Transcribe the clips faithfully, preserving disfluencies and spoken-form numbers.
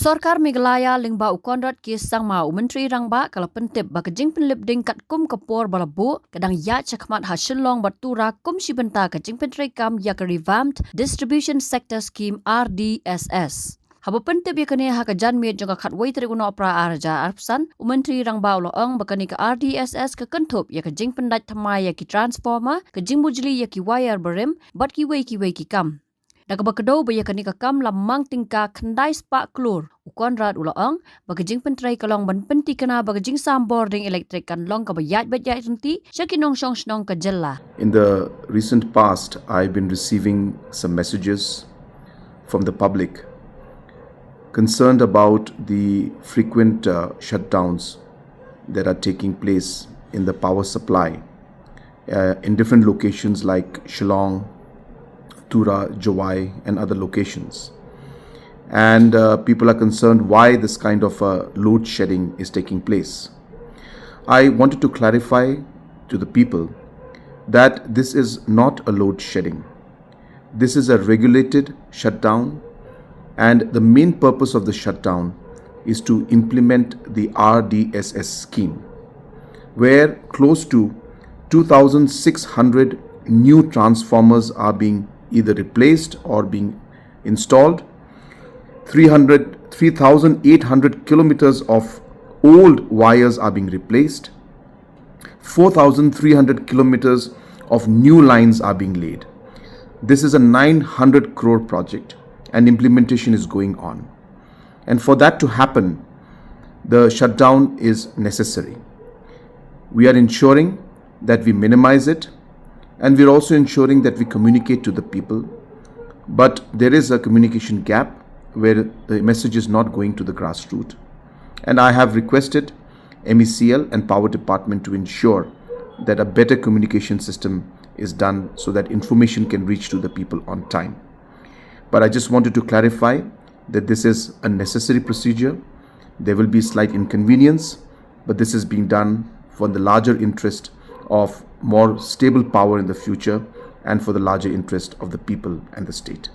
Sorkar Meghalaya lyngba u Conrad K Sangma, u Myntri Rangbah, ka la pyntip ba ka jingpynlip ding katkum ka por ba la buh ka dang ïaid shakhmat ha Shillong bad Tura kum shi bynta ka jingpyntreikam ïa ka Revamped Distribution Sector Scheme, R D S S. Haba pyntip ïa kane ha ka janmiet jong ka khatwei tarik u Nohprah ar hajar arphew san, u Myntri Rangbah u la ong ba kane ka R D S S ka kynthup ïa ka jingpyndait thymmai ïa ki transformer, ka jingbujli ïa ki wire barim bad kiwei kiwei ki kam. Da kaba kdew ba ïa kane ka kam la mang tyngka khyndai spah klur, u Conrad u la ong ba ka jingpyntrei ka long ban pynthikna ba ka jingsam bording elektrik kan long kaba ïaid beit ïaid ryntih sha ki nongshong shnong ka jylla. In the recent past, I've been receiving some messages from the public concerned about the frequent uh, shutdowns that are taking place in the power supply uh, in different locations like Shillong, Tura, Jowai, and other locations. And uh, people are concerned why this kind of uh, load shedding is taking place. I wanted to clarify to the people that this is not a load shedding. This is a regulated shutdown, and the main purpose of the shutdown is to implement the R D S S scheme, where close to two thousand six hundred new transformers are being either replaced or being installed. Three hundred, three thousand eight hundred kilometers of old wires are being replaced. Four thousand three hundred kilometers of new lines are being laid. This is a nine hundred crore project, and implementation is going on. And for that to happen, the shutdown is necessary. We are ensuring that we minimize it, and we're also ensuring that we communicate to the people. But there is a communication gap where the message is not going to the grassroots. And I have requested M E C L and Power Department to ensure that a better communication system is done so that information can reach to the people on time. But I just wanted to clarify that this is a necessary procedure. There will be slight inconvenience, but this is being done for the larger interest of more stable power in the future and for the larger interest of the people and the state.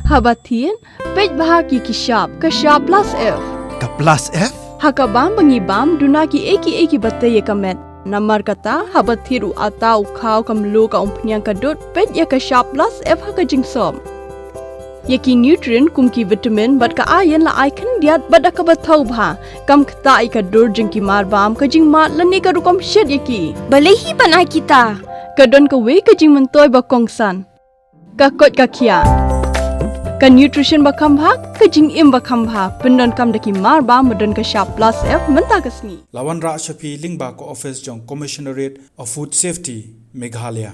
Haba thied, peit bha ki ki shap, ka shap plus F. Ka plus F? Ha ka bam ba ngi bam, duna ki ei ki ei kiba tei ïa ka met. Namar kata, haba thied u atta, u khaw, ka mluh, ka umphniang, ka dud, peit ïa ka shap plus F ha ka jingsop. Ïa ki nutrient kum ki vitamin bad ka iron la ai khyndiat bad da kaba thaw bha. Kam ktah ïa ka dur jong ki mar bam, ka jingmad lane ka rukom shet ïa ki. Balei hi ban ai kita? Ka don kawei ka jingmyntoi ba kongsan. Ka koit ka khiah. Ka nutrition ba kham bha, ka jingim ba kham bha. Pyndonkam da ki mar bam ba don ka shap plus F mynta ka sngi. La wanrah sha phi lyngba ka office jong Commissionerate of Food Safety, Meghalaya.